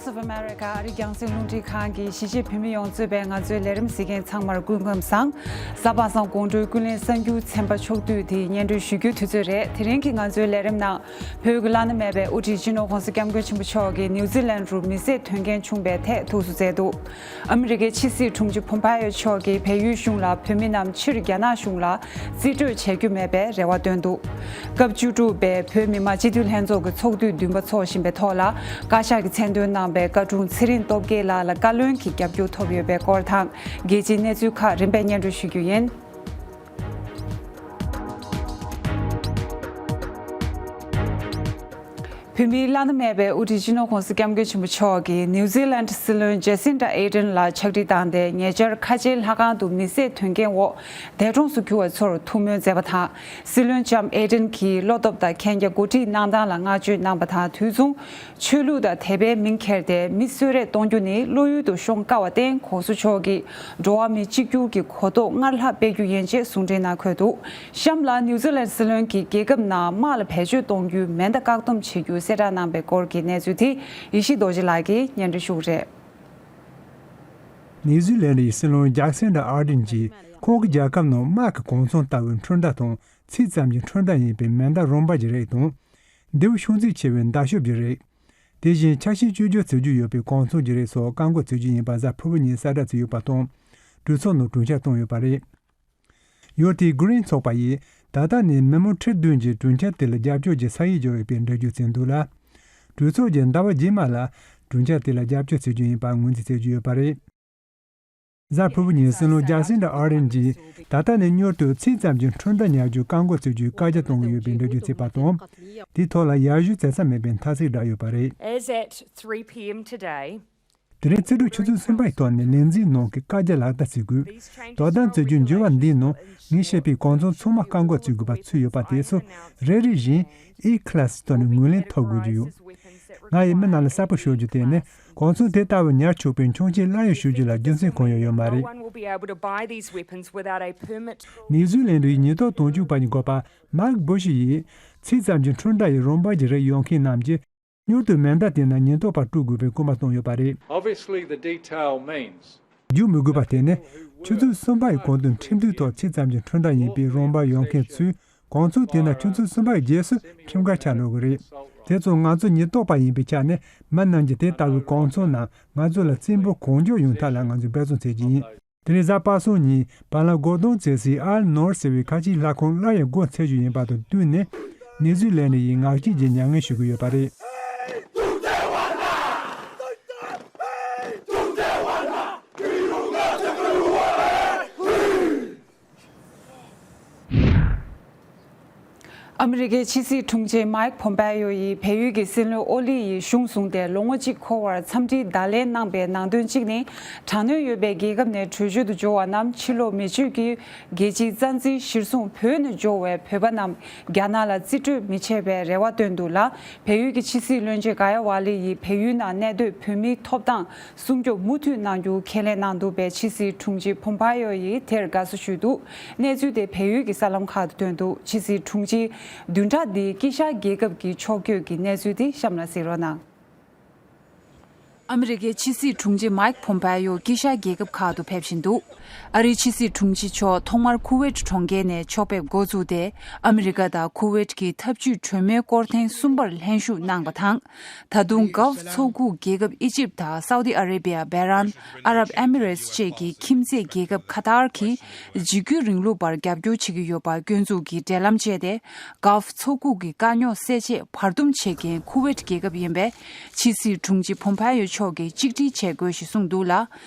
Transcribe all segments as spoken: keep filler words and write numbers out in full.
Voice of America ཨ་རིའི་རྒྱང་སྲིང་རླུང་འཕྲིན་ཁང་གིས་གཞིས་བྱེས་བོད་མི་ཡོངས་གཙོས་པའི་ང་ཚོའི་ལས་རིམ་གཟིགས་མཁན་ཚང་མར་སྐུ་ཁམས་བཟང་། གཟའ་པ་སངས་དགོང་དྲོའི་ཀུན་གླེང་གསར་འགྱུར་ཚན་པ་ཕྱོགས་བསྡུས་དེ་སྙན་སྒྲོན་ཞུ་རྒྱུའི་དུས་ཚོད་རེད། དེ་རིང་གི་ང་ཚོའི་ལས་རིམ་ནང་། བོད་ཀྱི་བླ་ན་མེད་པའི་དབུ་ཁྲིད་སྤྱི་ནོར་༧གོང་ས་༧སྐྱབས་མགོན་ཆེན་པོ་མཆོག་གིས་ནིའུ་ཛི་ལན་རུ་མི་བསད་དོན་རྐྱེན་བྱུང་བའི་ཐད་ཐུགས་གསོ་མཛད་འདུག་ཨ་མི་རི་ཀའི་ཕྱི་སྲིད་དྲུང་ཆེ་ཕོམ་པ་ཡོ་མཆོག་གིས་བལ་ཡུལ་གཞུང་ལ་བོད་མི་རྣམས་ཕྱིར་རྒྱ་ནག་གཞུང་ལ་རྩིས་སྤྲོད་བྱ་རྒྱུ་མེད་པའི་རེ་བ་བཏོན་འདུག་སྐབས་བཅུ་དྲུག་པའི་བོད་མི་མང་སྤྱི་འཐུས་ལྷན་ཚོགས་ཀྱི་ཚོགས་དུས་བདུན་པ་འཚོགས་བཞིན་པའི་ཐོག་ལ། བཀའ་ཤག་གི་མཚན་འདོན་གནང་བའི་བཀའ་དྲུང་ཚེ་རིང་སྟོབས་རྒྱལ་ལགས་ལ་བཀའ་བློན་གྱི་རྒྱབ་སྐྱོར་ཐོབ་ཡོད་པའི་སྐོར་དང་། རྒྱལ་སྤྱིའི་གནས་ཚུལ་ཁག་རིམ་པས་སྙན་སྒྲོན་ཞུ་རྒྱུ་ཡིན། བོད་མིའི་བླ་ན་མེད་པའི་དབུ་ཁྲིད་སྤྱི་ནོར་༧གོང་ས་༧སྐྱབས་མགོན་ཆེན་པོ་མཆོག་གིས་ནིའུ་ཛི་ལན་སྲིད་བློན་ཇེ་སིན་ཌ་ཨེ་ཌེན་ལ་ཕྱག་བྲིས་བཏང་སྟེ། ཉེ་ཆར་ཁ་ཆེའི་ལྷ་ཁང་དུ་མི་བསད་དོན་རྐྱེན་འོག་འདས་གྲོངས་སུ་གྱུར་བ་ཚོར་ཐུགས་སྨོན་མཛད་པ་དང་། སྲིད་བློན་ལྕམ་ཨེ་ཌེན་གྱིས་བློ་སྟོབས་དང་མཁྱེན་རྒྱ་གོ་སྒྲིག་གནང་སྟངས་ལ་བསྔགས་བརྗོད་གནང་བ་དང་། དུས་མཚུངས། ཆོས་ལུགས་དང་དད་པའི་མིང་འཁྱེར་ཏེ་མི་གསོད་རེས་གཏོང་རྒྱུ་ནི་བློ་ཡུལ་དུ་ཤོང་དཀའ་བར་བརྟེན། ༸གོང་ས་མཆོག་གིས་འགྲོ་བ་མི་གཅིག་གྱུར་གྱི་གོ་རྟོགས་སྔར་ལྷག་སྤེལ་རྒྱུ་ཡིན་ཅེས་གསུང་འཕྲིན་ནང་འཁོད་འདུག་གཤམ་ལ་ནིའུ་ཛི་ལན་སྲིད་བློན་གྱིས་རྒྱལ་ཁབ་ནང་དམག་ལ་བེད་སྤྱོད་གཏོང་རྒྱུའི་མེ་མདའ་བཀག་སྡོམ་བྱེད་རྒྱུ་གསལ་བསྒྲགས་གནང་པའི་སྐོར་གྱི་གནས་ཚུལ་དེ་ཡེ་ཤེས་རྡོ་རྗེ་ལགས་ཀྱིས་སྙན་སྒྲོན་ཞུ་གི་རེད། ནིའུ་ཛི་ལན་ཡི་སྲིད་བློན་ཇེ་སིན་ཌ་ཨར་ཌེན་གྱིས་ཁོང་གི་རྒྱལ་ཁབ་ནང་དམག་གི་གོ་མཚོན་ལྟ་བུའི་འཕྲུལ་མདའ་དང་། ཚིག་ཙམ་གྱི་འཕྲུལ་མདའ་ཡིན་པའི་མེ་མདའ་རོམ་པ་ཅིག་རེད་དང་། མདེའུ་ཤུགས་འཛིན་ཆེ་བའི་མདའ་ཤོབ་ཅིག་རེད། དེ་བཞིན་ཆ་ཤས་བཅོས་བསྒྱུར་བྱེད་རྒྱུ་ཡོད་པའི་གོ་མཚོན་ཅིག་རེད་སོགས་བཀག་འགོག་བྱེད་རྒྱུ་ཡིན་པ་གཟའ་ཕུར་བུ་ཉིན་གསལ་བསྒྲགས་བྱས་ཡོད་པ་དང་། གྲོས་ཚོགས་ནང་གྲོས་འཆར་བཏོན་ཡོད་པ་རེད། ཡུལ་དེའི་གྷི་རིན་ཚོགས་པ་ཡིས་ད་ལྟ་ནས་མི་མང་ཁྲི་བདུན་གྱིས་གྲོས་འཆར་དེ་ལ་རྒྱབ་སྐྱོར་གྱི་ས་ཡིག་བརྒྱབ་ཡོད་པའི་འགྲེལ་བརྗོད་བྱས་འདུག་ལ། གྲོས་ཚོགས་ཀྱི་ཟླ་བ་རྗེས་མ་ལ་གྲོས་འཆར་དེ་ལ་རྒྱབ་སྐྱོར་བྱེད་རྒྱུ་ཡིན་པ་ངོས་འཛིན་བྱེད་རྒྱུ་ཡོད་པ་རེད། གཟའ་ཕུར་བུ་ཉིན་སྲིད་བློན་ཇེ་སིན་ཌ་ཨར་ཌེན་གྱིས་ད་ལྟ་ནས་མྱུར་དུ་ཚིག་ཙམ་གྱི་འཕྲུལ་མདའ་ཉར་རྒྱུ་བཀག་འགོག་བྱེད་རྒྱུའི་བཀའ་རྒྱ་གཏོང་གི་ཡོད་པའི་འགྲེལ་བརྗོད་བྱས་པ་དང་། དེའི་ཐོག་ལ་ཡར་ཞུ་བྱེད་ས་མེད་པའི་ཐ་ཚིག་བསྒྲགས་ཡོད་པ་རེད། As at three p.m. today, དེ་རིང་ཕྱི་དྲོ་ཆུ་ཚོད་གསུམ་པའི་ཐོག་ནས་ལས་འཛིན་ནང་གི་བཀའ་རྒྱ་ལག་བསྟར་བྱེད་དགོས། དོ་དམ་བྱེད་རྒྱུའི་འགྱུར་བ་འདིའི་ནང་ངས་བཤད་པའི་གོ་མཚོན་ཚང་མ་བཀག་འགོག་བྱེད་དགོས་པ་ཚུད་ཡོད་པ་དེ་ཚོ་རེ་རེ་བཞིན་E class ཐོག་ནས་ངོས་ལེན་ཐོབ་དགོས་ཀྱི་ཡོད། ང་ཡིས་མི་རྣམས་ལ་གསལ་པོ་ཤོད་རྒྱུ་དེ་ནི། གོ་མཚོན་དེ་ལྟ་བུ་ཉར་ཆོག་པའི་ཆོག་མཆན་སླར་ཡང་ཞུ་རྒྱུ་ལ་རྒྱུ་མཚན་གང་ཡང་ཡོད་མ་རེད། No one will be able to buy these weapons without a permit. ནིའུ་ཛི་ལན་ཡི་ཉེན་རྟོག་དོན་གཅོད་པ་ཡིན་དགོས་པ་མཱག་བྷུ་ཤི་ཡིས། ཚིག་ཙམ་གྱི་འཕྲུལ་མདའ་ཡི་རོམ་པ་ཅིག་རེག་ཡོང་མཁན་རྣམས་ཀྱིས། མྱུར་དུ་མེ་མདའ་དེ་ནང་ཉེན་རྟོག་པ་སྤྲོད་དགོས་པའི་སྐུལ་མ་བཏང་ཡོད་པ་རེད། Obviously, the detail means བརྗོད་མི་དགོས་པ་དེ་ནི། ཆུ་ཚོད་གསུམ་པ་ཡི་གོང་དུ་ཁྲིམས་མཐུན་ཐོག་ཚིག་ཙམ་གྱི་འཕྲུལ་མདའ་ཡིན་པའི་རོམ་པ་ཡོང་མཁན་ཚོས། གོ་མཚོན་དེ་ནི་ཆུ་ཚོད་གསུམ་པ་ཡི་རྗེས་སུ་ཁྲིམས་འགལ་ཆགས་འགྲོ་གི་རེད། དེ་ཚོ་ང་ཚོ་ཉེན་རྟོག་པ་ཡིན་པའི་ཆ་ནས། མི་རྣམས་ཀྱིས་དེ་ལྟ་བུའི་གོ་མཚོན་རྣམས་ང་ཚོ་ལ་བཙན་པོ་གང་མགྱོགས་ཡོང་ཐབས་ལ་ང་ཚོས་འབད་བརྩོན་བྱེད་ཀྱི་ཡིན། དེ་རིང་གཟའ་པ་སངས་ཉིན་བར་ལམ་སྒོ་རྡུང་བྱེད་སའི་ཨལ་ནོར་ཟེར་བའི་ཁ་ཆེའི་ལྷ་ཁང་སླར་ཡང་སྒོ་ཕྱེ་རྒྱུ་ཡིན་པ་དང་བསྟུན་ནས། ནིའུ་ཛི་ལན་ཡིས་ངག་བཅད་ཀྱི་མྱ་ངན་ཞུ་གི་ཡོད་པ་རེད། ཨ་མི་རི་ཀའི་ཕྱི་སྲིད་དྲུང་ཆེ་མཱིག་ཕོམ་པེ་ཡོ་ཡིས་བལ་ཡུལ་གྱི་སྲིད་བློན་ཨོ་ལི་ཡིས་གཞུང་བཟུང་སྟེ་ལོ་ངོ་གཅིག་འཁོར་བར་འཚམས་འདྲིའི་བརྡ་ལན་གནང་པའི་ནང་དོན་གཅིག་ནི། དྲག་གནོན་ཡོད་པའི་རྒྱལ་ཁབ་ནས་བྲོས་བྱོལ་དུ་འབྱོར་བ་རྣམས་ཕྱིར་ལོག་མི་བྱེད་རྒྱུའི་རྒྱལ་སྤྱིའི་རྩ་འཛིན་གཞིར་བཟུང་བོད་ནས་འབྱོར་བའི་བོད་པ་རྣམས་རྒྱ་ནག་ལ་རྩིས་སྤྲོད་མི་བྱེད་པའི་རེ་བ་བཏོན་འདུག་ལ། བལ་ཡུལ་གྱི་ཕྱི་སྲིད་བློན་ཆེན་ག་ཡ་ཝ་ལི་ཡིས་བལ་ཡུལ་ནང་གནས་སྡོད་བོད་མིའི་ཐོབ་ཐང་སྲུང་སྐྱོབ་མུ་མཐུད་གནང་རྒྱུ་ཁས་ལེན་གནང་འདུག་པས། ཕྱི་སྲིད་དྲུང་ཆེ་ཕོམ་པ་ཡོ་ཡིས་དེར་དགའ་བསུ་ཞུས་འདུག་གནས་ཚུལ་དེ་བལ་ཡུལ་གྱི་གསར་ལམ་ཁག་ཏུ་ཐོན་འདུག་ཕྱི་སྲིད་དྲུང་ཆེའི་བདུན་ཕྲག་འདིའི་དཀྱིལ་ཤར་རྒྱལ་ཁབ་ཀྱི་ཕྱོགས་བསྐྱོད་ཀྱི་གནས་ཚུལ་དེ་གཤམ་ལ་གཟིགས་རོགས་གནང་། ཨ་མི་རི་ཀའི་ཕྱི་སྲིད་དྲུང་ཆེ་མཱིག་ཕོམ་པེ་ཡོ་དཀྱིལ་ཤར་རྒྱལ་ཁབ་ཁག་ཏུ་ཕེབས་བཞིན་འདུག་ཨ་རིའི་ཕྱི་སྲིད་དྲུང་ཆེ་མཆོག་ཐོག་མར་ཁུ་ཝེད་གྲོང་ཁྱེར་ནས་ཕྱོགས་ཕེབས་འགོ་བཙུགས་ཏེ། ཨ་མི་རི་ཀ་དང་ཁུ་ཝེད་ཀྱི་འཐབ་ཇུས་གྲོས་མོལ་སྐོར་ཐེངས་གསུམ་པར་ལྷན་ཞུགས་གནང་བ་དང་། ད་དུང་གྷལཕ་མཚོ་ཁུག་རྒྱལ་ཁབ་ཨི་ཇིབ་དང་སའུ་ཏི་ཨ་རེ་བྷི་ཡ། བྷེ་རན། ཨ་རབ་ཨེ་མི་རེ་ཊི་བཅས་ཀྱི་ཁྱིམ་མཚེས་རྒྱལ་ཁབ་ཁ་ཐར་གྱིས་འཇིགས་སྐུལ་རིང་ལུགས་པར་རྒྱབ་སྐྱོར་བྱེད་ཀྱི་ཡོད་པ་སྐྱོན་འཛུགས་ཀྱིས་འབྲེལ་ལམ་བཅད་དེ། གྷལཕ་མཚོ་ཁུག་གི་དཀའ་རྙོག་སེལ་ཆེད་བར་འདུམ་བྱེད་མཁན་ཁུ་ཝེད་རྒྱལ་ཁབ་ཡིན་པས། ཕྱི་སྲིད་དྲུང་ཆེ་ཕོམ་པེ་ཡོ་མཆོག་གིས་གཅིག་སྒྲིལ་བྱེད་དགོས་ཞེས་གསུངས་འདུག་ལ།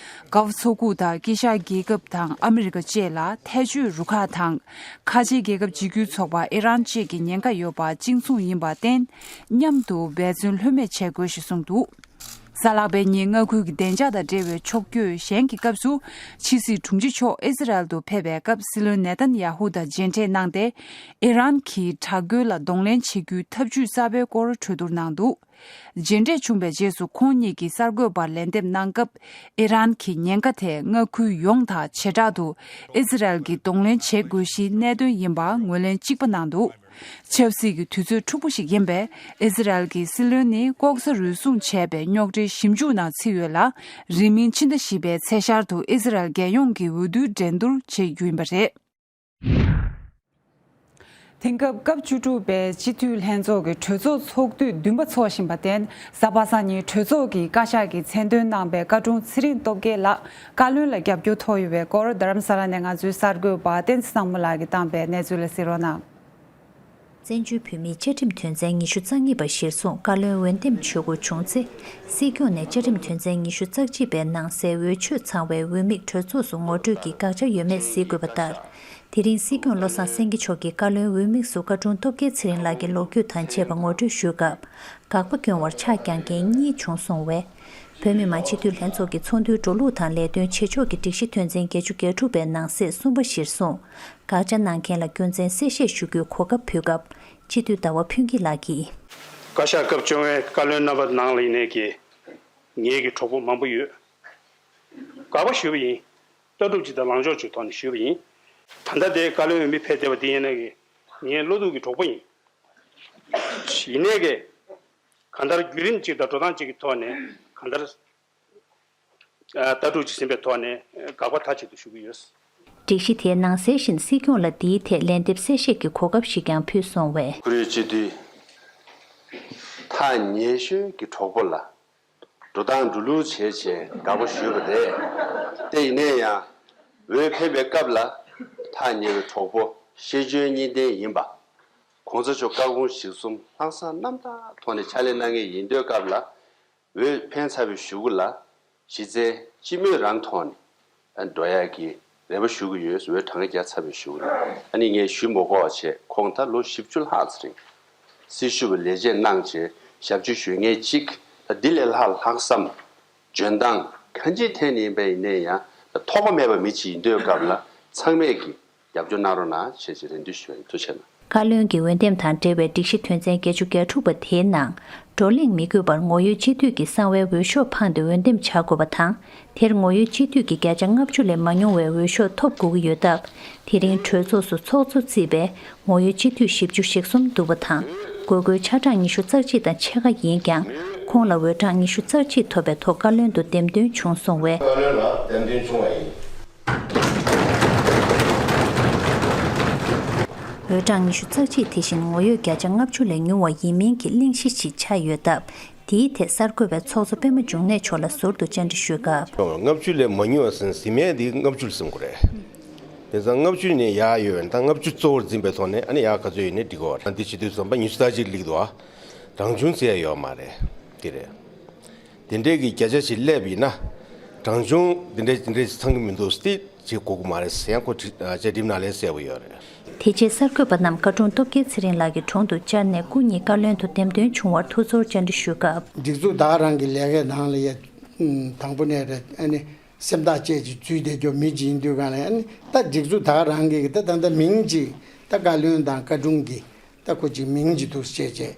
གྷལཕ་མཚོ་ཁུག་དང་དཀྱིལ་ཤར་རྒྱལ་ཁབ་དང་ཨ་མི་རི་ཀ་བཅས་ལ་ཐལ་སྤྱོད་རུ་ཁག་དང་། ཁ་ཆེའི་རྒྱལ་ཁབ་འཇིགས་སྐུལ་ཚོགས་པ་ཨི་རན་བཅས་ཀྱི་ཉེན་ཁ་ཡོད་པ་གཅིག་མཚུངས་ཡིན་པར་བརྟེན། མཉམ་དུ་འབད་བརྩོན་ལྷོད་མེད་བྱེད་དགོས་ཞེས་གསུངས་འདུག་གཟའ་ལྷག་པའི་ཉིན་མངའ་ཁུལ་གྱི་བདེ་འཇགས་དང་འབྲེལ་བའི་ཕྱོགས་བསྐྱོད་གཞན་གྱི་སྐབས་སུ། ཕྱི་སྲིད་དྲུང་ཆེ་མཆོག་ཨི་ཟི་རལ་དུ་ཕེབས་པའི་སྐབས། སྲིད་བློན་ནེ་ཐན་ཡ་ཧུ་དང་མཇལ་འཕྲད་གནང་སྟེ། ཨི་རན་གྱི་དྲག་རྒོལ་ལ་གདོང་ལེན་བྱེད་རྒྱུའི་ཐབས་ཇུས་གསར་པའི་སྐོར་གྲོས་བསྡུར་གནང་འདུག་མཇལ་འཕྲད་བྱུང་བའི་རྗེས་སུ་ཁོང་གཉིས་ཀྱིས་གསར་འགོད་པར་ལན་འདེབས་གནང་སྐབས། ཨི་རན་གྱི་ཉེན་ཁ་དེ་མངའ་ཁུལ་ཡོངས་དང་བྱེ་བྲག་ཏུ་ཨི་ཟི་རལ་གྱིས་གདོང་ལེན་བྱེད་དགོས་གཞིའི་གནད་དོན་ཡིན་པར་ངོས་ལེན་གཅིག་པ་གནང་འདུག་ཆབ་སྲིད་ཀྱི་དུས་ཚོད་འཁྲུག་པོ་ཞིག་ཡིན་པས། ཨི་ཟི་རལ་གྱི་སྲིད་བློན་ནི་ལྐོག་ཟ་རུལ་སུངས་བྱས་པའི་རྙོག་དྲའི་ཞིབ་འཇུག་ནང་ཚུད་ཡོད་ལ། རིང་མིན་ཕྱི་ཟླ་བཞི་པའི་ཚེས་ཤར་དུ་ཨི་ཟི་རལ་རྒྱལ་ཡོངས་ཀྱི་འོས་བསྡུར་འགྲན་བསྡུར་བྱེད་རྒྱུ་ཡིན་པ་རེད། དེང་སྐབས་སྐབས་བཅུ་དྲུག་པའི་སྤྱི་འཐུས་ལྷན་ཚོགས་ཀྱི་གྲོས་ཚོགས་ཚོགས་དུས་བདུན་པ་འཚོགས་བཞིན་པར་བརྟེན། གཟའ་པ་སངས་ཉིན་གྲོས་ཚོགས་ཀྱི་བཀའ་ཤག་གིས་མཚན་འདོན་གནང་པའི་བཀའ་དྲུང་ཚེ་རིང་སྟོབས་རྒྱལ་ལགས་བཀའ་བློན་ལ་རྒྱབ་སྐྱོར་ཐོབ་ཡོད་པའི་སྐོར། རྡ་རམ་ས་ལ་ནས་ང་ཚོའི་གསར་འགོད་པ་བསྟན་འཛིན་བཟང་མོ་ལགས་ཀྱིས་བཏང་པའི་གནས་ཚུལ་ལ་གཟིགས་རོགས་གནང་། བཙན་བྱོལ་བོད་མིའི་བཅའ་ཁྲིམས་དོན་ཚན་ཉི་ཤུ་རྩ་གཉིས་པ་གཞིར་བཟུང་བཀའ་བློན་འོས་འདེམས་བྱེད་དགོས་བྱུང་ཚེ། སྲིད་སྐྱོང་ནས་བཅའ་ཁྲིམས་དོན་ཚན་ཉི་ཤུ་རྩ་གཅིག་པའི་ནང་གསལ་འོས་ཆོས་ཚང་བའི་འོས་དམིགས་གྲོས་ཚོགས་སུ་ངོ་སྤྲོད་ཀྱི་དགག་བྱ་ཡོད་མེད་གཟིགས་དགོས་པ་ལྟར། དེ་རིང་སྲིད་སྐྱོང་བློ་བཟང་སེང་གེ་མཆོག་གིས་བཀའ་བློན་འོས་དམིགས་སུ་བཀའ་དྲུང་སྟོབས་རྒྱལ་ཚེ་རིང་ལགས་ཀྱི་ལོ་རྒྱུས་དང་བཅས་པ་ངོ་སྤྲོད་ཞུས་སྐབས། དགག་པ་སྐྱོན་བར་ཆགས་བསྐྱངས་མཁན་གཉིས་བྱུང་སོང་བས། བོད་མི་མང་སྤྱི་འཐུས་ལྷན་ཚོགས་ཀྱི་ཚོགས་འདུའི་འགྲོ་ལུགས་དང་ལས་དོན་བྱེད་ཕྱོགས་ཀྱི་སྒྲིག་གཞི་དོན་ཚན་བརྒྱད་ཅུ་གྱ་དྲུག་པའི་ནང་གསེས་གསུམ་པ་གཞིར་བཟུང་། དགག་བྱ་གནང་མཁན་ལ་སྐྱོན་ཚན་གསལ་བཤད་ཞུ་རྒྱུའི་གོ་སྐབས་ཕུལ་སྐབས། སྤྱི་འཐུས་ཟླ་བ་ཕུན་སྐྱིད་ལགས་ཀྱིས། བཀའ་ཤག་སྐབས་བཅོ་ལྔའི་བཀའ་བློན་རྣམ་པ་ནང་ལ་ཡིན་ནའི་གི་ངེད་ཀྱི་གྲོགས་པོ་མང་པོ་ཡོད། དགག་པ་ཞུས་པ་ཡིན། ལྟ་གྲུབ་ཅིག་དང་ལངས་ཕྱོགས་ཅིག་ཐོག་ནས་ཞུས་པ་ཡིན། ད་ལྟ་དེ་བཀའ་བློན་འོས་མི་ཕེབས་བསྡད་པ་འདི་ཡིན་ནའི་གི་ངའི་བློ་ཐུག་གི་གྲོགས་པོ་ཡིན། ཡིན་ནའི་གི་གང་ལྟར་བརྒྱུད་རིམ་ཅིག་དང་འགྲོ་སྟངས་ཅིག་གི་ཐོག་ནས་གང་ལྟར། ལྟ་གྲུབ་ཅིག་ཟིན་པའི་ཐོག་ནས་དགག་པ་མཐའ་གཅིག་ཏུ་ཞུ་གི་ཡོད། སྒྲིག་གཞི་དེའི་ནང་གསལ་བཞིན་སྲིད་སྐྱོང་ལ་འདིའི་ཐད་ལན་འདེབས་གསལ་བཤད་ཀྱི་གོ་སྐབས་ཤིག་ཀྱང་ཕུལ་སོང་བས། ཁོ་རའི་སྤྱི་འཐུས་ཐག་ཉེ་ཤོས་ཀྱི་གྲོགས་པོ་ལ་འགྲོ་སྟངས་འགྲོ་ལུགས་བྱས་བྱས་དགག་པ་ཞུས་པ་རེད། དེ་ཡིན་ན་ཡང་འོས་འཕེན་པའི་སྐབས་ལ་ཐག་ཉེ་བའི་གྲོགས་པོ་ཤེས་འཇོན་གཉིས་ལྡན་ཡིན་པ། གོང་ས་མཆོག་བཀའ་དགོངས་གཞིར་བཟུང་ལྷག་བསམ་རྣམ་དག་ཐོག་ནས་ཕྱག་ལས་གནང་མཁན་ཡིན་དུས་སྐབས་ལ། འོས་འཕེན་ཚར་བའི་གཞུག་གུ་ལ་གཞི་རྩའི་སྤྱི་མོས་རང་ཐོག་ནས་འགྲོ་ཡག་གི་རེ་བ་ཞུ་གི་ཡོད། འོས་གྲངས་ཀ་བརྒྱབ་ཚར་བའི་གཞུག་གུ་ལ་ཨ་ནི་ངས་ཞུ་མི་དགོས་པ་བྱས། ཁོང་ད་ལོ་བཞི་བཅུ་ལྷག་ཙམ་རིང་སྲི་ཞུ་བ་ལས་བྱེད་གནང་བྱས་ཞབས་ཕྱི་ཞུ་མཁན་གཅིག་ད་འདི་ལས་ལྷག་ལྷག་བསམ་འཇོན་ཐང་གང་ཅིའི་ཐད་ནས་ཡིན་པ་ཡིན་ནའི་ཡང་ཐོགས་པ་མེད་པ་མི་གཅིག་ཡིན་དུས་སྐབས་ལ་ཚང་མས་ཀྱི། རྒྱབ་སྐྱོར་གནང་རོགས་གནང་ཞེས་ཀྱི་རེ་འདུན་ཞུ་ཡ་ཡིན། ཐུགས་རྗེ་གནང་། བཀའ་བློན་གྱི་འོས་འདེམས་དང་འབྲེལ་བའི་སྒྲིག་གཞི་དོན་ཚན་བརྒྱད་ཅུ་གྱ་དྲུག་པ་དེའི་ནང་བགྲོ་གླེང་མི་དགོས་པར་ངོ་ཡོད་སྤྱི་འཐུས་ཀྱི་གསང་བའི་འོས་ཤོག་འཕངས་ཏེ་འོས་འདེམས་བྱ་དགོས་པ་དང་། དེར་ངོ་ཡོད་སྤྱི་འཐུས་ཀྱི་བརྒྱ་ཆ་ལྔ་བཅུ་ལས་མ་ཉུང་བའི་འོས་ཤོག་ཐོབ་དགོས་ཀྱི་ཡོད་སྟབས། དེ་རིང་གྲོས་ཚོགས་སུ་ཚོགས་གཙོ་བརྩིས་པའི་ངོ་ཡོད་སྤྱི་འཐུས་བཞི་བཅུ་ཞེ་གསུམ་འདུག་པ་དང་། དགོས་མཁོའི་ཆ་གྲངས་ཉི་ཤུ་རྩ་གཅིག་དང་ཕྱེད་ཀ་ཡིན་ཀྱང་། ཁོང་ལ་འོས་གྲངས་ཉི་ཤུ་རྩ་གཅིག་ཐོབ་པའི་ཐོག་བཀའ་བློན་དུ་འདེམས་ཐོན་བྱུང་སོང་བས། བཀའ་བློན་ལ་འདེམས་ཐོན་བྱུང་བ་ཡིན། འོས་གྲངས་ཉི་ཤུ་རྩ་གཅིག་དེ་བཞིན་ངོ་ཡོད་བརྒྱ་ཆ་ལྔ་བཅུ་ལས་ཉུང་བ་ཡིན་མིན་གྱི་གླེང་གཞི་ཞིག་ཆགས་ཡོད་སྟབས། དེའི་ཐད་གསར་འགོད་པས་ཚོགས་གཙོ་པད་མ་འབྱུང་གནས་མཆོག་ལ་ཟུར་དུ་བཅར་འདྲི་ཞུས་སྐབས། ལྔ་བཅུ་ལས་མ་ཉུང་བ་ཟིན་ཟིན་མེད་འདི་ལྔ་བཅུ་ལ་ཟིན་དགོས་རེད། དེ་ཙང་ལྔ་བཅུ་ནས་ཡར་ཡོད་ན་ད་ལྔ་བཅུ་གཙོ་བོར་འཛིན་པའི་ཐོག་ནས་ཨ་ནི་ཡར་ག་ཚོད་ཡོད་ནས་འགྲིག་གི་རེད། འདི་བྱེད་དུས་ཙམ་པ་ཉི་ཤུ་རྩ་གཅིག་སླེབས་འདུག་ཨ། རང་བྱུང་ཟེར་ཡ་ཡོད་མ་རེད། དེ་རེད། དེ་འདྲའི་གི་བརྒྱ་ཆ་ཞིག་སླེབས་ཡིན་ན། རང་བྱུང་དེ་འདྲའི་དེ་འདྲའི་ཚང་གི་མི་འདུག་སྟེ་བྱེད་དགོས་ཀྱི་མ་རེད་ཟེར་ཡང་ཁོ་བྲིས་བཅའ་ཁྲིམས་ནང་ལ་གསལ་པོ་ཡོད་རེད། དེ་རྗེས་གསར་འགོད་པ་རྣམས་བཀའ་དྲུང་སྟོབས་རྒྱལ་ཚེ་རིང་ལགས་ཀྱི་དྲུང་དུ་བཅར་ནས་སྐུ་ཉིད་བཀའ་བློན་དུ་འདེམས་ཐོན་བྱུང་བར་ཐུགས་ཚོར་བཅར་འདྲི་ཞུས་སྐབས། སྒྲིག་འཛུགས་ད་ག་རང་གི་ལས་ཀའི་ནང་ལ་ཡ། དང་པོ་ནས་རེད་ཨ་ནི། སེམས་ཐག་བཅད་ཅིག་འཛུལ་བསྡད་རྒྱུ་མི་གཅིག་ཡིན་དུས་གང་ལ་ཨ་ནི་ད་སྒྲིག་འཛུགས་ད་ག་རང་གི་ད་ད་ལྟ་མིང་གཅིག་ད་བཀའ་བློན་དང་བཀའ་དྲུང་གི་ད་ཁོ་གཅིག་མིང་གཅིག་འདུག་བྱས་བྱས།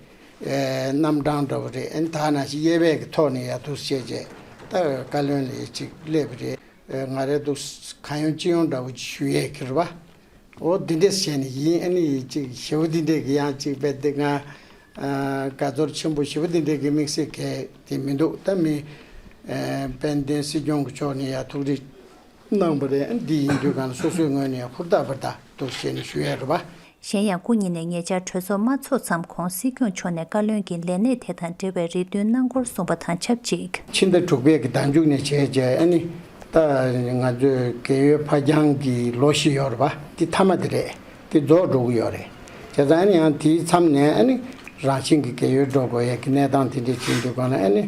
རྣམ་གྲངས་འདྲ་བོ་རེད་ཨ་ནི་ད་ནང་བཞིན་དབྱེ་བས་ཀྱི་ཐོག་ནས་ཡ་འདུག་བྱས་བྱས་ད་བཀའ་བློན་ལ་ཡ་གཅིག་སླེབས་པ་རེད། ང་རེ་འདུག་གང་ཡོང་ཅི་ཡོང་འདྲ་བོ་ཅིག་ཞུ་ཡས་ཀྱི་རེད་པ། འོ་འདི་འདྲས་བྱས་ནས་ཡིན་ཨ་ནི་ཡིན་གཅིག་ཞེ་པོ་འདི་འདྲས་ཀྱི་ཡང་གཅིག་རྦད་དེ་ང་དགའ་ཚོར་ཆེན་པོ་ཞེ་པོ་འདི་འདྲས་ཀྱི་དམིགས་བསལ་གལ་དེ་མི་འདུག་ད་མི་དཔལ་ལྡན་སྲིད་སྐྱོང་གི་ཕྱོགས་ནས་ཡང་ཐུགས་རེ་གནང་བ་རེད། འདི་ཡིན་དུས་གང་ལ་སོ་སོའི་ངོས་ནས་ཡང་ཧུར་ཐག་འབད་ཐག་འདུག་བྱས་ནས་ཞུ་ཡས་རེད་པ། གཞན་ཡང་སྐུ་ཉིད་ནས་ཉེ་ཆར་གྲོས་ཚོགས་མ་ཚོགས་མཚམས་གོང་སྲིད་སྐྱོང་མཆོག་ནས་བཀའ་བློན་གྱི་ལས་གནས་དེ་དང་འབྲེལ་བའི་རེ་འདུན་གནང་སྐོར་གསུངས་པ་དང་ཆབས་ཅིག་ཕྱི་ཟླ་དྲུག་པའི་གི་ཟླ་མཇུག་ནས་བྱས་རྗེས་ཨ་ནི་ད་ང་ཚོའི་རྒས་ཡོལ་ཕར་འགྱངས་ཀྱི་ལོ་བཞི་ཡོད་རེད་པ། འདི་མཐའ་མ་དེ་རེད། འདི་རྫོགས་འགྲོ་གི་ཡོད་རེད། བྱས་ཙང་ཨ་ནི་ཡང་དེའི་མཚམས་ནས་ཨ་ནི་རང་བཞིན་གྱི་རྒས་ཡོལ་འགྲོ་དགོས་ཡས་ཀྱི་གནས་སྟངས་དེ་འདྲས་ཕྱིན་དུས་གང་ལ་ཨ་ནི་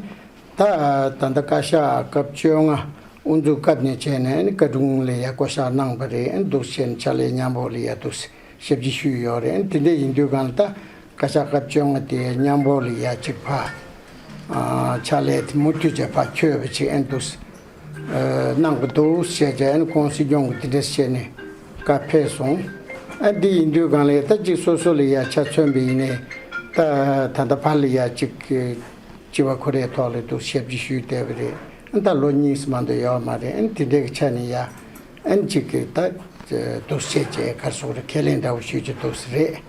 ད་ད་ལྟ་བཀའ་ཤག་སྐབས་བཅོ་ལྔ་དབུ་འཛུགས་སྐབས་ནས་བྱས་ནས་ཨ་ནི་བཀའ་དྲུང་ལ་ཡ་བསྐོ་བཞག་གནང་བ་རེད། ཨ་ནི་འདུག་བྱས་ནས་ཕྱག་ལས་མཉམ་པོ་ལ་ཡ་འདུག་ཞབས་ཕྱི་ཞུས་ཡོད་རེད། ཨ་ནི་དེ་འདྲས་ཡིན་དུས་གང་ལ་ད་བཀའ་ཤག་སྐབས་བཅོ་ལྔ་དེ་མཉམ་པོ་ལ་ཡ་གཅིག་ཕ་ཕྱག་ལས་དེ་མུ་མཐུད་བྱས་ཕ་འཁྱོལ་བ་ཅིག་ཨ་ནི་འདུག་གནང་གི་འདུག་བྱས་བྱས་ཨ་ནི་ཁོང་སྲིད་སྐྱོང་གི་དེ་འདྲས་བྱས་ནས་བཀའ་ཕེབས་སོང་། ཨ་འདི་ཡིན་དུས་གང་ལ་ཡ་ད་གཅིག་སོ་སོ་ལ་ཡ་ཆ་མཚོན་པ་ཡིན་ནའི་ད་ད་ལྟ་ཕ་ལ་ཡ་གཅིག་སྤྱི་བ་ཁོ་རའི་ཐོག་ལ་འདུག་ཞབས་ཕྱི་ཞུས་བསྡད་པ་རེད། ཨ་ད་ལོ་གཉིས་སུ་མ་གཏོགས་ཡོད་མ་རེད། ཨ་འདི་འདྲའི་གི་ཆ་ནས་ཡ་ཨ་གཅིག་གི་ད་འདུག་བྱས་བྱས་ག་རེ་ཟེར་དགོས་རེད། ཁས་ལེན་འདྲ་བོ་ཞུས་ཀྱི་འདུག་ས་རེད།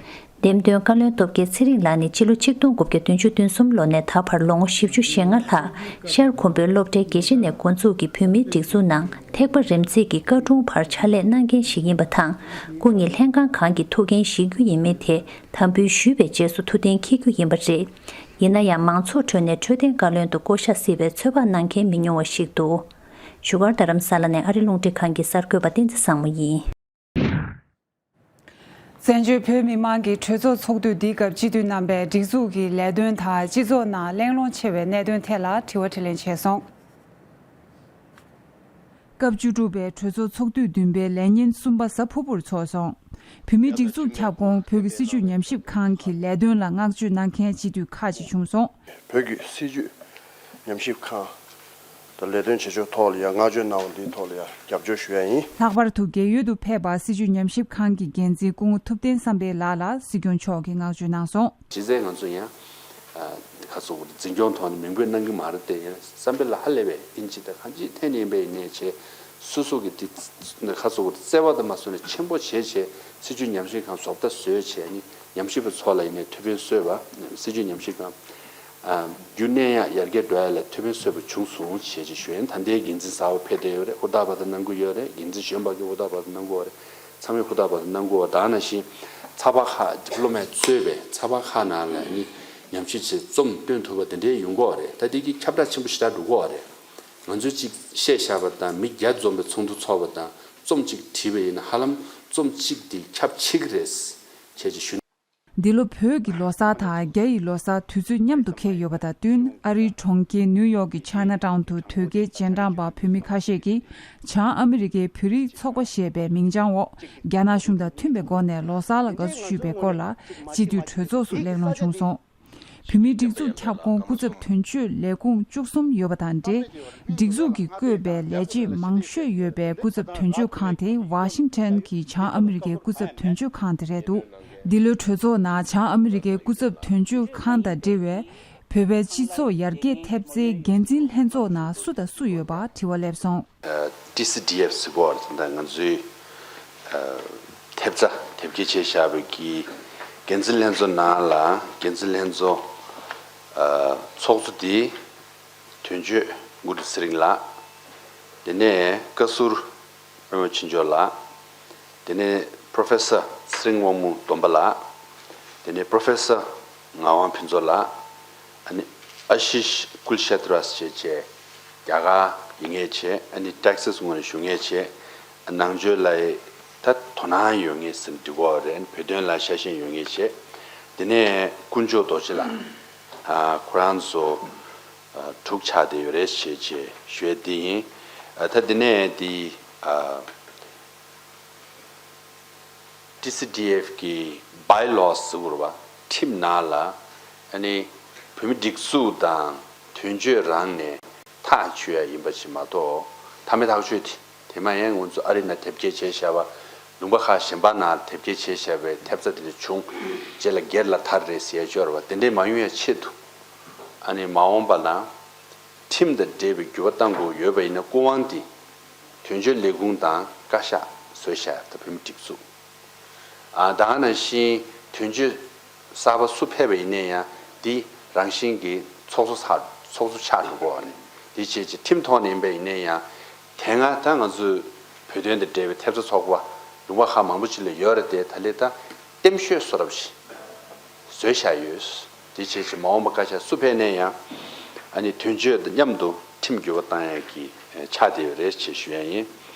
འདེམས་ཐོན་བཀའ་བློན་སྟོབས་རྒྱལ་ཚེ་རིང་ལགས་ནི་ཕྱི་ལོ་ཆིག་སྟོང་དགུ་བརྒྱ་བདུན་ཅུ་དོན་གསུམ་ལོ་ནས་ད་བར་ལོ་ངོ་བཞི་བཅུ་ཞེ་ལྔ་ལྷག་ཤར་ཁུམ་བུའི་སློབ་གྲྭའི་དགེ་ཆེ་ནས་འགོ་འཛུགས་ཀྱིས་བོད་མིའི་སྒྲིག་འཛུགས་ནང་ཐེག་པ་རིམ་འཛེགས་ཀྱི་བཀའ་དྲུང་བར་ཕྱག་ལས་གནང་མཁན་ཞིག་ཡིན་པ་དང་། སྐུ་ཉིད་ལྷན་ཁང་གང་གི་ཐུགས་འགན་བཞེས་རྒྱུ་ཡིན་མིན་དེ་དམ་འབུལ་ཞུས་པའི་རྗེས་སུ་ཐུགས་གཏན་འཁེལ་རྒྱུ་ཡིན་པ་རེད། ཡིན་ན་ཡང་མང་ཚོགས་ཁྲོད་ནས་འཕྲོད་བསྟེན་བཀའ་བློན་དུ་བསྐོ་བཞག་སྲིད་པའི་ཚོད་དཔག་གནང་མཁན་མི་ཉུང་བ་ཞིག་འདུག་བཞུགས་སྒར་རྡ་རམ་ས་ལ་ནས་ཨ་རི་རླུང་འཕྲིན་ཁང་གི་གསར་འགོད་པ་བསྟན་འཛིན་བཟང་མོ་ཡིན། བཙན་བྱོལ་བོད་མི་མང་གི་གྲོས་ཚོགས་ཚོགས་དུས་འདིའི་སྐབས་སྤྱི་འཐུས་རྣམ་པས་སྒྲིག་འཛུགས་ཀྱི་ལས་དོན་དང་སྤྱི་ཚོགས་ནང་གླེང་སློང་ཆེ་བའི་གནད་དོན་ཐད་ལ་དྲི་བ་དྲིས་ལན་བྱས་སོང་། སྐབས་བཅུ་དྲུག་པའི་གྲོས་ཚོགས་ཚོགས་དུས་བདུན་པའི་ལས་ཉིན་གསུམ་པ་གཟའ་ཕུར་བུར་ཚོགས་སོང་། བོད་མིའི་སྒྲིག་འཛུགས་ཁྱབ་ཁོངས་བོད་ཀྱི་སྲིད་བྱུས་ཉམས་ཞིབ་ཁང་གི་ལས་དོན་ལ་བསྔགས་བརྗོད་གནང་མཁན་སྤྱི་འཐུས་ཁག་ཅིག་བྱུང་སོང་། བོད་ཀྱི་སྲིད་བྱུས་ཉམས་ཞིབ་ཁང་དང་ལས་དོན་བྱེད་ཕྱོགས་ཐོག་ལ་ཡང་བསྔགས་བརྗོད་གནང་བ་འདིའི་ཐོག་ལ་ཡང་རྒྱབ་སྐྱོར་ཞུ་ཡ་ཡིན། ལྷག་པར་དུ་རྒས་ཡོལ་དུ་ཕེབས་པ་སྲིད་བྱུས་ཉམས་ཞིབ་ཁང་གི་འགན་འཛིན་སྐུ་ངོ་ཐུབ་བསྟན་བསམ་འཕེལ་ལགས་ལ་སྲིད་སྐྱོང་མཆོག་གིས་བསྔགས་བརྗོད་གནང་སོང་། གཞི་རྩའི་ང་ཚོ་ཡང་ཁ་སོ་འཛིན་སྐྱོང་ཐོག་ནས་མིང་འབོད་གནང་གི་མ་རེད་དེ། ཡང་བསམ་འཕེལ་ལགས་ཧ་ལས་པའི་ཨིན་ཇི་དང་གང་ཅིའི་ཐད་ནས་ཡིན་པའི་ཡིན་ནའི་བྱས་སོ་སོ་གི་དེ་ཁ་སོ་བརྩེ་བ་དང་མ་སོ་ནས་ཆེན་པོ་བྱས་བྱས་སྲིད་བྱུས་ཉམས་ཞིབ་ཁང་བཟོ་ལྟ་བཟོས་བྱས་ནི་ཉམས་ཞིབ་པ་ཚོ་ལ་ཡིན་ནའི་ཐུགས་ཕན་གསོས་པ། སྲིད་བྱུས་ཉམས་ཞིབ་ཁང་རྒྱུན་གནས་ཡང་ཡར་རྒྱས་འགྲོ་ཡ་ལ་ཐུགས་ཕན་གསོས་པ་བྱུང་སོང་བྱས་ཅིག་ཞུ་ཡིན། ད་ལྟའི་འགན་འཛིན་གསར་པ་ཕེབས་བསྡད་ཡོད་རེད། ཧུར་ཐག་པ་དང་གནང་གི་ཡོད་རེད། འགན་འཛིན་གཞོན་པ་གི་ཧུར་ཐག་པ་དང་གནང་གི་ཡོད་རེད། ཚང་མས་ཧུར་ཐག་པ་དང་གནང་དགོས་པ་དང་། ནང་བཞིན་ཚགས་པར་ཁག་ཌི་པི་ལོ་མེཊ་གཙོས་པའི་ཚགས་པར་ཁག་ནང་ལ་ནི་ཉམས་ཞིབ་བྱས་རྩོམ་སྟོན་ཐུབ་པ་དེ་འདྲའི་ཡོང་གི་ཡོད་རེད། ད་དེ་གི་ཁྱབ་བསྒྲགས་ཆེན་པོ་ཞེ་དྲག་འགྲོ་གི་ཡོད་རེད། ང་ཚོས་གཅིག་བཤད་བཞག་པ་དང་མི་བརྒྱ་འཛོམས་པའི་ཚོགས་འདུ་ཚོགས་པ་དང་རྩོམ་གཅིག་བྲིས་པ་ཡིན་ན་ཧ་ལམ་རྩོམ་གཅིག་དེ་ཁྱབ་ཆེ་གི་རེད་བྱས་ཅིག་ཞུ། འདི་ལོ་བོད་ཀྱི་ལོ་གསར་དང་རྒྱ་ཡི་ལོ་གསར་དུས་ཚོད་མཉམ་དུ་འཁེལ་ཡོད་པ་དང་བསྟུན། ཨ་རིའི་གྲོང་ཁྱེར་ནིའུ་ཡོག་གི་ཆའི་ན་ཊའུན་དུ་དོལ་རྒྱལ་རྗེས་འབྲང་པ་བོད་མི་ཁ་ཤས་ཀྱིས་བྱང་ཨ་མི་རི་ཀའི་བོད་རིགས་ཚོགས་པ་ཞེས་པའི་མིང་བྱང་འོག་རྒྱ་ནག་གཞུང་དང་མཐུན་པའི་སྒོ་ནས་ལོ་གསར་ལ་དགའ་བསུ་ཞུས་པའི་སྐོར་ལ་སྤྱི་འཐུས་གྲོས་ཚོགས་སུ་གླེང་སློང་བྱུང་སོང་། བོད་མིའི་སྒྲིག་འཛུགས་ཁྱབ་ཁོངས་སྐུ་ཚབ་དོན་གཅོད་ལས་ཁུངས་བཅུ་གསུམ་ཡོད་པ་དང་འབྲེལ། སྒྲིག་འཛུགས་ཀྱིས་བསྐོས་པའི་ལས་བྱེད་མང་ཤོས་ཡོད་པའི་སྐུ་ཚབ་དོན་གཅོད་ཁང་དེ་ཝ་ཤིང་ཊོན་གྱི་བྱང་ཨ་མི་རི་ཀའི་སྐུ་ཚབ་དོན་གཅོད་ཁང་དེ་རེད་འདུག་འདི་ལོའི་གྲོས་ཚོགས་ནང་བྱང་ཨ་མི་རི་ཀའི་སྐུ་ཚབ་དོན་གཅོད་ཁང་དང་འབྲེལ་བའི་བོད་པའི་སྤྱི་ཚོགས་ཡར་རྒྱས་ཐེབས་རྩའི་འགན་འཛིན་ལྷན་ཚོགས་ནང་སུ་དང་སུ་ཡོད་པ་དྲི་བ་སླེབས་སོང་། ཨ། ཊི་སི་ཌི་ཨེཕ་ཟེར་གོ་བ་རེད། ད་ང་ཚོའི་ཨ་ཐེབས་རྩ་དེབ་སྐྱེལ་བྱས་བཞག་པའི་གི་འགན་འཛིན་ལྷན་ཚོགས་ནང་ལ་འགན་འཛིན་ལྷན་ཚོགས་ཨ་ཚོགས་གཙོ་དེ་དོན་གཅོད་འགོ་ཁྲིད་ཚེ་རིང་ལགས། དེ་ནས་བཀའ་ཟུར་པད་མ་ཆོས་འབྱོར་ལགས། དེ་ནས་པོ་རོ་ཕེ་སར་ཚེ་རིང་དབང་མོ་སྡོམ་པ་ལགས། དེ་ནས་པོ་རོ་ཕེ་སར་ངག་དབང་ཕུན་ཚོགས་ལགས། ཨ་ནི་ཨ་ཤིཤ་ཀུལ་ཤེ་ཏྲ་ཞེས་བྱས་རྒྱ་གར་ཡོད་མཁན་བྱས། ཨ་ནི་ཊེག་སཱས་ངོས་ནས་བཞུགས་མཁན་བྱས། ནང་ཆོས་ལ་ད་དོ་སྣང་ཡོད་མཁན་ཟེར་འབྲི་གོ་རེད། བོད་དོན་ལ་ཤ་ཞེན་ཡོད་མཁན་བྱས། དེ་ནས་དཀོན་མཆོག་རྡོ་རྗེ་ལགས། ཨ་ཁོ་རང་ཚོ་ཨ་དྲུག་ཆགས་བསྡད་ཡོད་རེད་ཞེས་བྱས་ཞུ་ཡས་འདི་ཡིན། ཨ་ད་དེ་ནས་འདི་ཨ་ཊི་སི་ཌི་ཨེཕ་གི་བྷའི་ལོ་ཟེར་བ་ཁྲིམས་ནང་ལ་ཨ་ནི་བོད་མི་སྒྲིག་འཛུགས་དང་དོན་གཅོད་རང་ནས་ཐག་གཅོད་ཡ་ཡིན་པ་ཞིག་མ་གཏོགས། མཐའ་མའི་ཐག་གཅོད་དེ་དེ་མ་ཡིན། ང་ཚོ་ཨ་རི་ནང་དེབ་སྐྱེལ་བྱས་བཞག་པ། ལུང་པ་ཁག་གཞན་པ་ནང་དེབ་སྐྱེལ་བྱས་བཞག་པའི་ཐེབས་རྩ་དེ་འདྲ་བྱུང་རྗེས་ལ་སྒེར་ལ་དར་རེད་ཟེར་ཡ་ཅིག་ཡོད་རེད་པ། དེ་འདྲས་མ་ཡོང་ཡ་ཆེད་དུ་ཨ་ནི་མ་འོངས་པ་ལ་ཁྲིམས་དང་འབྲེལ་བའི་འགྱུར་བ་གཏང་དགོས་ཡོད་པ་ཡིན་ན་སྐུ་དབང་འདི་དོན་གཅོད་ལས་ཁུངས་དང་བཀའ་ཤག་བཟོས་བཞག་ཡ་ད་བོད་མི་སྒྲིག་འཛུགས། ཨ་ད་ག་ནང་བཞིན་དོན་གཅོད་གསར་པ་སུ་ཕེབས་པ་ཡིན་ནའི་ཡང་འདི་རང་བཞིན་གྱི་ཚོགས་གཙོ་ཚ་ཚོགས་གཙོ་ཆགས་འགྲོ་གི་ཡོད་རེད། འདི་བྱས་ཅིག་ཁྲིམས་ཐོག་ནས་ཡིན་པ་ཡིན་ནའི་ཡང་དེ་སྔ་ད་ང་ཚོའི་བོད་དོན་དང་འབྲེལ་བའི་ཐེབས་རྩ་ཚོགས་པ་ལུང་པ་ཁག་མང་པོ་ཅིག་ལ་ཡོད་རེད་དེ། ད་ལས་ད་ལྟེམ་ཤོད་བཟོ་འདྲ་ཞིག་བཟོས་བཞག་ཡོད། དེ་བྱས་ཅིག་མ་འོངས་པ་བཀའ་ཤག་སུ་ཕེབས་ནའི་ཡང་ཨ་ནི་དོན་གཅོད་དང་མཉམ་དུ་ཁྲིམས་འགྱུར་བ་བཏང་ཡག་གི་ཆགས་བསྡད་ཡོད་རེད་ཅེས་ཞུ་ཡ་ཡིན།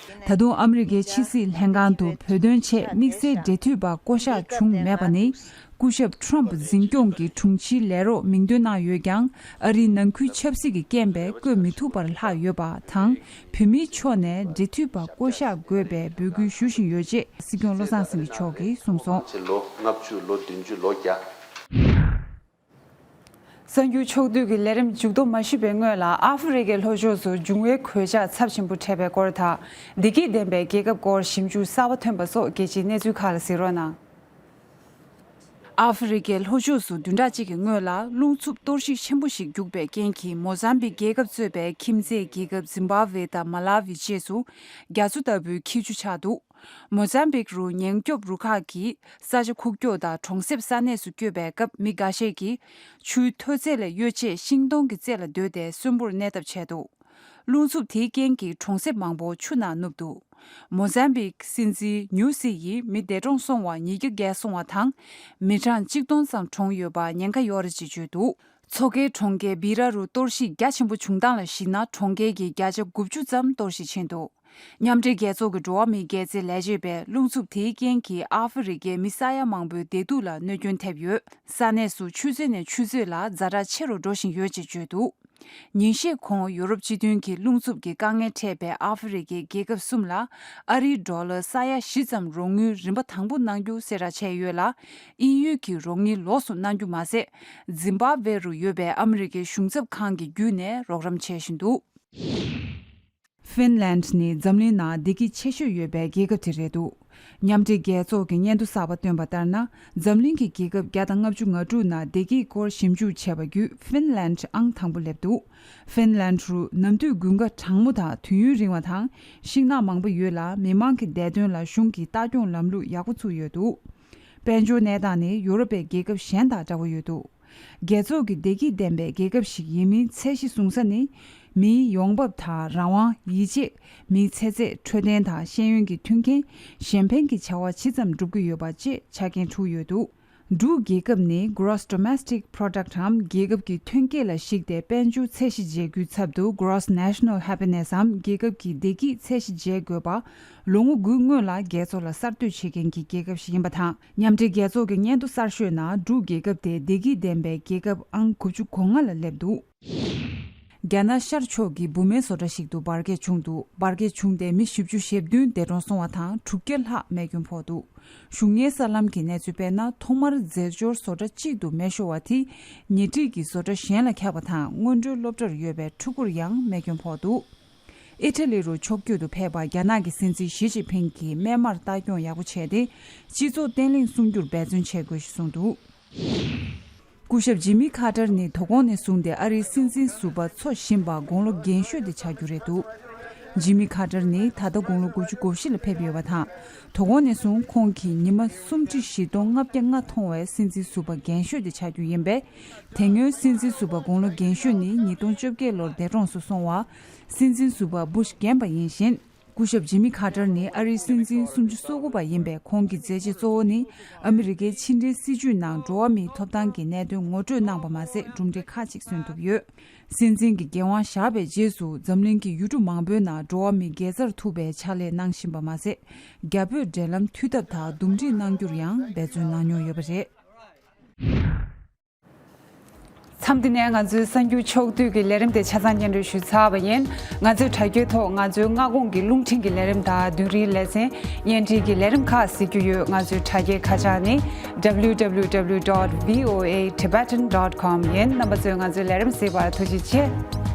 ད་དུང་ཨ་མི་རི་ཀའི་ཕྱི་སྲིད་ལྷན་ཁང་དུ་བོད་དོན་ཆེད་དམིགས་བསལ་འབྲེལ་མཐུད་པ་བསྐོ་གཞག་བྱུང་མེད་པ་ནི། སྐུ་ཞབས་ཁྲོམ་འཛིན་སྐྱོང་གི་དྲུང་ཆེའི་ལས་རོགས་མིང་འདོན་གནང་ཡོད་ཀྱང་། ཨ་རིའི་ནང་ཁུལ་ཆབ་སྲིད་ཀྱི་རྐྱེན་པས་བསྐོ་མི་ཐུབ་པར་ལྷག་ཡོད་པ་དང་། བོད་མིའི་ཕྱོགས་ནས་འབྲེལ་མཐུད་པ་བསྐོ་གཞག་དགོས་པའི་འབོད་སྐུལ་ཞུ་བཞིན་ཡོད་ཅེས་སྲིད་སྐྱོང་བློ་བཟང་སེང་གེ་མཆོག་གིས་གསུངས་སོང་། ལོ་ལྔ་བཅུ་ལོ་བདུན་ཅུ་ལོ་བརྒྱ། གསར་འགྱུར་ཕྱོགས་བསྡུས་ཀྱི་ལས་རིམ་མཇུག་སྡོམ་མ་ཞུས་པའི་སྔོན་ལ། ཨ་ཧྥེ་རི་ཁའི་ལྷོ་ཕྱོགས་སུ་འབྱུང་བའི་གོད་ཆག་ཚབས་ཆེན་པོ་འཕྲད་པའི་སྐོར་དང་། བདེ་སྐྱིད་ལྡན་པའི་རྒྱལ་ཁབ་སྐོར་ཞིབ་འཇུག་གསར་པ་ཐོན་པ་སོགས་རྒྱལ་སྤྱིའི་གནས་ཚུལ་ཁག་ལ་གཟིགས་རོགས་གནང་། ཨ་ཧྥེ་རི་ཁའི་ལྷོ་ཕྱོགས་སུ་བདུན་ཕྲག་གཅིག་གི་སྔོན་ལ་རླུང་འཚུབ་གཏོར་བཤིག་ཆེན་པོ་ཞིག་རྒྱུག་པའི་རྐྱེན་གྱིས། མོ་ཟམ་བིག་རྒྱལ་ཁབ་གཙོས་པའི་ཁྱིམ་མཚེས་རྒྱལ་ཁབ་ཛིམ་བྷ་ཝེ་དང་མ་ལ་ཝི་བཅས་སུ་རྒྱ་མཚོ་ལྟ་བུའི་འཁྱིལ་ཆུ་ཆགས་འདུག་མོ་ཛམ་བིག་རུ་ཉེན་སྐྱོབ་རུ་ཁག་གིས་ས་ཆ་ཁུག་ཀྱོག་དང་གྲོང་གསེབ་ས་གནས་སུ་བསྐྱོད་པའི་སྐབས། མི་འགའ་ཤས་ཀྱིས་ཆུའི་མཐོ་ཚད་ལས་གཡོལ་ཆེད་ཤིང་སྡོང་གི་རྩེ་ལ་སྡོད་དེ་གསོན་པོར་གནས་ཐབས་བྱས་འདུག་རླུང་འཚུབ་དེའི་རྐྱེན་གྱིས་གྲོང་གསེབ་མང་པོ་ཆུ་ནང་ནུབ་འདུག་མོ་ཛམ་བིག་སྲིད་འཛིན་ཉུ་སི་ཡིས་མི་འདས་གྲོངས་སོང་བ་ཉིས་བརྒྱ་བརྒལ་སོང་བ་དང་། མི་གྲངས་གཅིག་སྟོང་ཙམ་གྲོངས་ཡོད་པ་ཉེན་ཁ་ཡོད་རེད་ཅེས་བརྗོད་འདུག་མཚོ་ཁའི་གྲོང་ཁྱེར་སྦི་ར་རུ་གཏོར་བཤིག་རྒྱ་ཆེན་པོ་བྱུང་སྟངས་ལ་གཞིགས་ན། གྲོང་ཁྱེར་གྱི་བརྒྱ་ཆ་དགུ་བཅུ་ཙམ་གཏོར་བཤིག་ཕྱིན་འདུག་མཉམ་འབྲེལ་རྒྱལ་ཚོགས་ཀྱི་འགྲོ་བ་མིའི་རྒྱལ་རྩེ་ལས་བྱེད་པས་རླུང་འཚུབ་དེའི་རྐྱེན་གྱིས་ཨ་ཧྥེ་རི་ཁའི་མི་ས་ཡ་མང་པོའི་བདེ་སྡུག་ལ་གནོད་སྐྱོན་ཐེབས་ཡོད། ས་གནས་སུ་ཆུ་ཚོད་ནས་ཆུ་ཚོད་ལ་ཛ་དྲག་ཆེ་རུ་འགྲོ་བཞིན་ཡོད་ཅེས་བརྗོད་འདུག་ཉིན་ཤས་གོང་ཡོ་རོབ་སྤྱི་མཐུན་གྱིས་རླུང་འཚུབ་ཀྱི་དཀའ་ངལ་འཕྲད་པའི་ཨ་ཧྥེ་རི་ཁའི་རྒྱལ་ཁབ་གསུམ་ལ་ཨ་རིའི་ཌོ་ལར་ས་ཡ་བཞི་ཙམ་རོགས་དངུལ་རིན་པ་དང་པོ་གནང་རྒྱུ་གསལ་བསྒྲགས་བྱས་ཡོད་ལ། དབྱིན་ཡུལ་གྱི་རོགས་དངུལ་ལོགས་སུ་གནང་རྒྱུ་མ་ཟད། ཛིམ་བྷབ་ཝེ་རུ་ཡོད་པའི་ཨ་མི་རི་ཀའི་གཞུང་ཚབ་ཁང་གི་བརྒྱུད་ནས་རོགས་རམ་བྱེད་བཞིན་འདུག་ཧྥིན་ལན་ནི་འཛམ་གླིང་ནང་བདེ་སྐྱིད་ཆེ་ཤོས་ཡོད་པའི་རྒྱལ་ཁབ་དེ་རེད་འདུག་མཉམ་འབྲེལ་རྒྱལ་ཚོགས་ཀྱི་སྙན་ཐོ་གསར་པ་བཏོན་པ་ལྟར་ན། འཛམ་གླིང་གི་རྒྱལ་ཁབ་བརྒྱ་དང་ལྔ་བཅུ་ང་དྲུག་ནང་བདེ་སྐྱིད་སྐོར་ཞིབ་འཇུག་བྱས་པ་བརྒྱུད་ཧྥིན་ལན་ཨང་དང་པོ་སླེབས་འདུག་ཧྥིན་ལན་རུ་ནམ་དུས་དགུན་ཁ་གྲང་མོ་དང་དུས་ཡུན་རིང་བ་དང་། ཤིང་ནགས་མང་པོ་ཡོད་ལ། མི་མང་གི་བདེ་དོན་ལ་གཞུང་གིས་ལྟ་སྐྱོང་ལམ་ལུགས་ཡག་པོ་བཙུགས་ཡོད་འདུག་དཔལ་འབྱོར་གནས་སྟངས་ནི་ཡོ་རོབ་པའི་རྒྱལ་ཁབ་གཞན་དང་འདྲ་པོ་ཡོད་འདུག་རྒྱལ་ཚོགས་ཀྱི་བདེ་སྐྱིད་ལྡན་པའི་རྒྱལ་ཁབ་ཞིག་ཡིན་མིན་ཚད་གཞི་བཟུང་ས་ནི། མིའི་ཡོང་འབབ་དང་རང་དབང་། ཡིད་ཆེས། མིའི་ཚེ་ཚད། འཕྲོད་བསྟེན་དང་ཤེས་ཡོན་གྱི་མཐུན་རྐྱེན། གཞན་ཕན་གྱི་བྱ་བ་ཇི་ཙམ་བསྒྲུབ་ཀྱི་ཡོད་པ་བཅས་ཆ་རྐྱེན་དྲུག་ཡོད་འདུག་འབྲུག་རྒྱལ་ཁབ་ནི་Gross Domestic Product འམ་རྒྱལ་ཁབ་ཀྱི་ཐོན་སྐྱེད་ལ་གཞིགས་ཏེ་དཔལ་འབྱོར་ཚད་གཞི་འཇལ་རྒྱུའི་ཚབ་ཏུ་Gross National Happiness འམ་རྒྱལ་ཁབ་ཀྱི་བདེ་སྐྱིད་ཚད་གཞི་འཇལ་དགོས་པ་ལོ་ངོ་དགུའི་སྔོན་ལ་རྒྱལ་ཚོགས་ལ་གསར་གཏོད་བྱེད་མཁན་གྱི་རྒྱལ་ཁབ་ཞིག་ཡིན་པ་དང་། མཉམ་འབྲེལ་རྒྱལ་ཚོགས་ཀྱི་སྙན་ཐོ་གསར་ཤོས་ནང་འབྲུག་རྒྱལ་ཁབ་དེ་བདེ་སྐྱིད་ལྡན་པའི་རྒྱལ་ཁབ་ཨང་དགུ་བཅུ་གོ་ལྔ་ལ་སླེབས་འདུག་རྒྱ་ནག་ཤར་ཕྱོགས་ཀྱི་བུད་མེད་བཟོ་གྲྭ་ཞིག་ཏུ་འབར་གས་བྱུང་འདུག་འབར་གས་བྱུང་སྟེ་མི་བཞི་བཅུ་ཞེ་བདུན་འདས་གྲོངས་སོང་བ་དང་། དྲུག་བརྒྱ་ལྷག་རྨས་སྐྱོན་ཕོག་འདུག་གཞུང་གཉེར་གསར་ལམ་གྱི་གནས་ཚུལ་སྤེལ་ན། ཐོག་མར་རྫས་སྦྱོར་བཟོ་གྲྭ་གཅིག་ཏུ་མེ་ཤོར་བ་དེས་ཉེ་འཁྲིས་ཀྱི་བཟོ་གྲྭ་གཞན་ལ་ཁྱབ་པ་དང་། སྔོན་འགྲོའི་སློབ་གྲྭར་ཡོད་པའི་ཕྲུ་གུར་ཡང་རྨས་སྐྱོན་ཕོག་འདུག་ཨི་ཊ་ལི་རུ་ཕྱོགས་བསྐྱོད་དུ་ཕེབས་པ་རྒྱ་ནག་གི་སྲིད་འཛིན་ཞི་ཅིན་ཕིང་གིས་སྨན་མར་ལྟ་སྐྱོང་ཡག་པོ་བྱས་ཏེ། སྤྱི་ཚོགས་བརྟན་ལྷིང་སྲུང་རྒྱུར་འབད་བརྩོན་བྱེད་དགོས་ཞེས་གསུངས་འདུག་སྐུ་ཞབས་ཇི་མི་ཁ་ཏར་ནི་དོ་དགོང་ནས་བཟུང་སྟེ་ཨ་རིའི་སྲིད་འཛིན་ཟུར་པ་འཚོ་བཞིན་པ་དགུང་ལོ་རྒན་ཤོས་དེ་ཆགས་རྒྱུ་རེད་འདུག་ཇི་མི་ཁ་ཏར་ནི་ད་ལྟ་དགུང་ལོ་དགུ་བཅུ་གོ་བཞི་ལ་ཕེབས་ཡོད་པ་དང་། དོ་དགོང་ནས་བཟུང་ཁོང་གིས་ཉི་མ་སུམ་ཁྲི་བཞི་སྟོང་ལྔ་བརྒྱ་ལྔ་མཐོང་བའི་སྲིད་འཛིན་ཟུར་པ་རྒན་ཤོས་དེ་ཆགས་རྒྱུ་ཡིན་པས། དེ་སྔོན་སྲིད་འཛིན་ཟུར་པ་དགུང་ལོ་རྒན་ཤོས་ནི་ཉིས་སྟོང་བཅོ་བརྒྱད་ལོར་འདས་གྲོངས་སུ་སོང་བ། སྲིད་འཛིན་ཟུར་པ་སྦུ་ཤ་རྒན་པ་ཡིན་ཞིང་། སྐུ་ཞབས་ཇི་མི་ཁ་ཏར་ནི་ཨ་རིའི་སྲིད་འཛིན་སུམ་ཅུ་སོ་དགུ་པ་ཡིན་པས། ཁོང་གི་མཛད་རྗེས་གཙོ་བོ་ནི་ཨ་མི་རི་ཀའི་ཕྱི་འབྲེལ་སྲིད་ཇུས་ནང་འགྲོ་བ་མིའི་ཐོབ་ཐང་གི་གནད་དོན་ངོ་སྤྲོད་གནང་བ་མ་ཟད། གྲུབ་འབྲས་ཁག་ཅིག་སོན་ཐུབ་ཡོད། སྲིད་འཛིན་གྱི་འགན་དབང་བཞག་པའི་རྗེས་སུ་འཛམ་གླིང་གི་ཡུལ་གྲུ་མང་པོའི་ནང་འགྲོ་བ་མིའི་དགེ་རྩར་ཐུག་པའི་ཕྱག་ལས་གནང་བཞིན་པ་མ་ཟད། རྒྱ་བོད་འབྲེལ་ལམ་མཐུད་ཐབས་དང་འདུམ་འགྲིག་གནང་རྒྱུར་ཡང་འབད་བརྩོན་གནང་མྱོང་ཡོད་པ་རེད། མཚམས་འདི་ནས་ང་ཚོའི་གསར་འགྱུར་ཕྱོགས་བསྡུས་ཀྱི་ལས་རིམ་དེ་ཆ་ཚང་སྙན་སྒྲོན་ཞུས་ཚར་བ་ཡིན། ང་ཚོའི་དྲ་རྒྱའི་ཐོག་ང་ཚོའི་སྔ་དགོང་གི་རླུང་འཕྲིན་གྱི་ལས་རིམ་དང་། བདུན་རེའི་ལེ་ཚན། བརྙན་འཕྲིན་གྱི་ལས་རིམ་ཁག་གཟིགས་རྒྱུ་ཡོད། ང་ཚོའི་དྲ་རྒྱའི་ཁ་བྱང་ནི་W W W dot V O A Tibetan dot com ཡིན། རྣམ་པ་ཚོས་ང་ཚོའི་ལས་རིམ་གཟིགས་པར་ཐུགས་རྗེ་ཆེ།